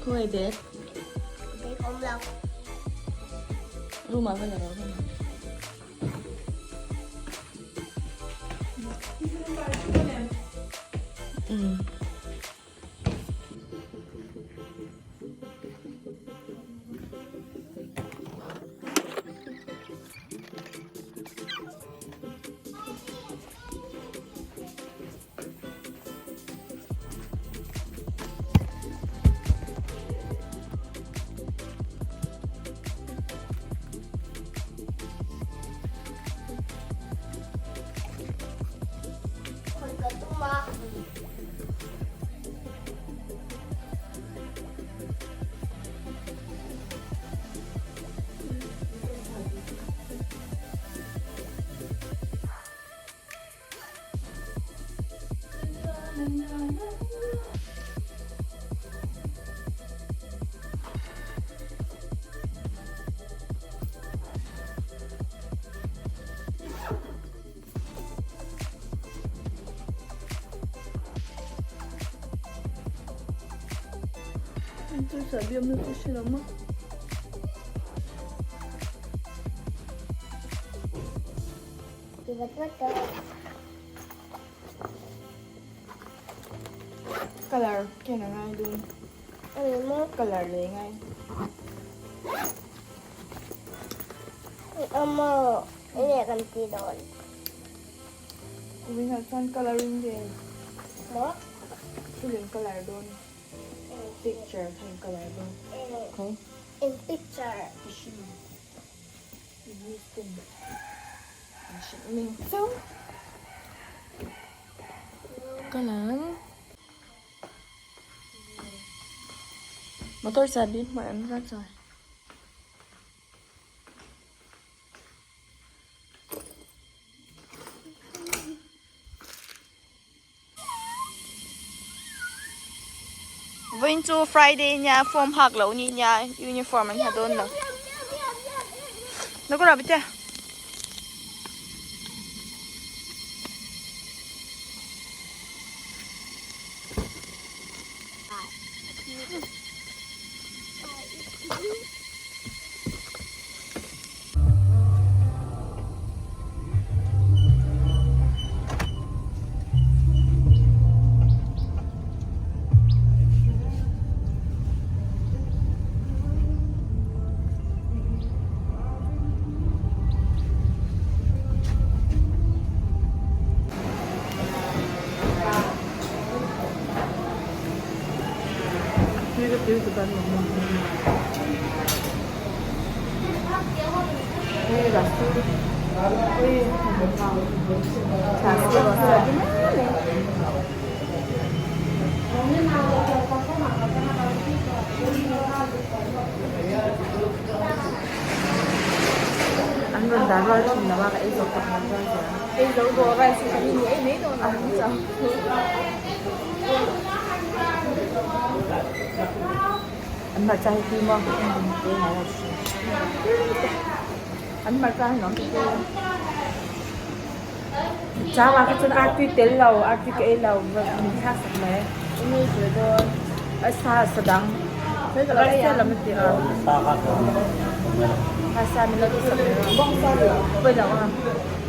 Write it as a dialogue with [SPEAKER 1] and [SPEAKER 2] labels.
[SPEAKER 1] Khawngaih bag.
[SPEAKER 2] Bag awm lo.
[SPEAKER 1] Room ah va la rawh room ah. Um.
[SPEAKER 2] Khawi ka tum a.
[SPEAKER 1] Chu chahbi awm na chu hre lo maw. Color ken a ngai dun. Color lei ngai.
[SPEAKER 2] Enge kan ti dawn.
[SPEAKER 1] Kumin ah chuan coloring day. Maw? Thil in color dawn. Picture kha in color dawn.
[SPEAKER 2] Okay. In picture.
[SPEAKER 1] Motor chahbi hmai an rat chuai. Vawiin chu Friday nia form hak loh ni nia uniform an ha dawn lo. Lo ka rah bete. An rawn dah rual thin lo a ka ei zawh tak mai chuan zel. Ei zo rawh rice hi kan in ei mai dawn a ni chang. An hmarcha hi tui maw? An hmarcha hi nuam ti tui a. Chau ah kha chuan artui tel lo, artui ka ei lo min thlak sak mai. Enge i tel dawn? A sa sa dang. Rice lam a ti a. Sa min lo ti sak mai. Pawi lo a.